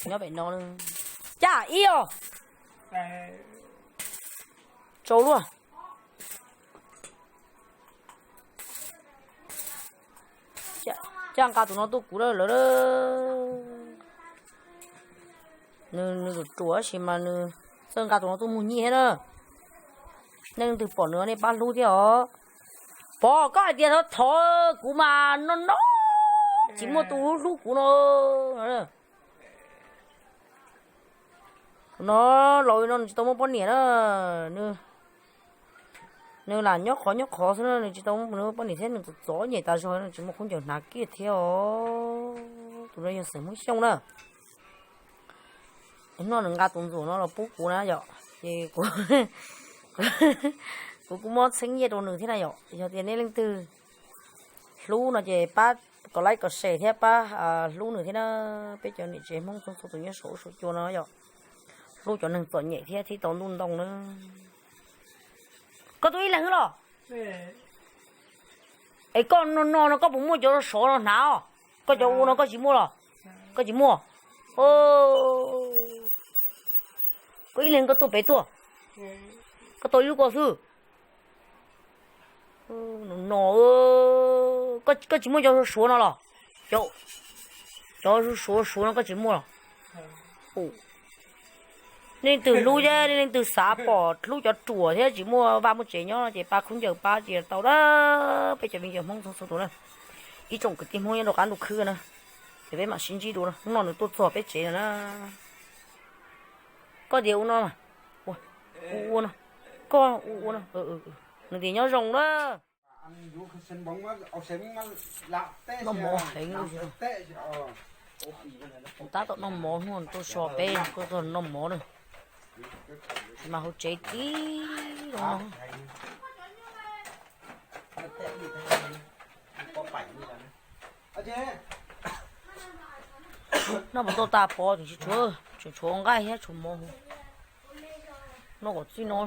Nyob pem no, cas ib os, tsau luaj. Cas nqa tus no tuaj kuv lawm. Nws, nws ruam ruam tab sis mas nws txawj nqa tus no tuaj mus nyiaj thiab na. Nej leej twg pom nws nej pab hlub thiab os. Pov, koj hais tias thov thov kuv mas no no tsis muaj tus hlub hlub kuv no. Tus no laus li no nws tsis tau muaj poj niam na. Nws lam nyob qhov nyob qhov xwb na, nws tsis tau, nws muaj poj niam thiab nws txom txom nyem tas zog, nws tsis muaj khaub ncaws hnav kiag thiab os. Tus no yog xeem Hmoob Xyooj na. Hnub no nws nqa tus ntxuam no los pub kuv na yom, ces kuv, kuv kuj muab txheeb nyiaj rau nws thiab na yom. Yog tias nej leej twg hlub no ces pab kom like kom share thiab pab hlub nws thiab na. Peb cov niam tsev Hmoob txhua txhua tus nyob saum ub saum cua no yom, hlub cov neeg txom nyem thiab thiab tau ntuj ntoo na. Koj tuaj ib leeg xwb los? Es koj no no no koj puas muaj cov sov no hnav os? Koj cov ua no koj tsis muaj los? Koj tsis muaj. Koj ib leeg koj tuaj pem tuaj, koj tau ib lub ko xwb. No, koj tsis muaj cov suav suav no los? Cov suav suav no koj tsis muaj los? Nej leej twg hlub thiab nej leej twg xav pom hlub cov ruam thiab tsis muaj vaj muaj tsev nyob no ces pab khaub ncaws pab tsis tau na. Peb cov viv ncaus Hmoob txhua txhua tus na, ib tsoom kwv tij Hmoob nyob rau qab ntuj khwb na, ces peb mam sib ntsib dua na. Hnub no nws tuaj txog peb tsev no na. Koj tias ua no, ua no, koj ua ua no. Nws tias nyob zoo na. Noj mov heev, tab tom noj mov, hnub no tuaj so peb tuaj txog noj mov na. Mas hauv tsev tib zoo no. Noj puas tau tas Pov, tseem tshuav, tseem tshuav nqaij thiab tshuav mov. Noj kom txij no.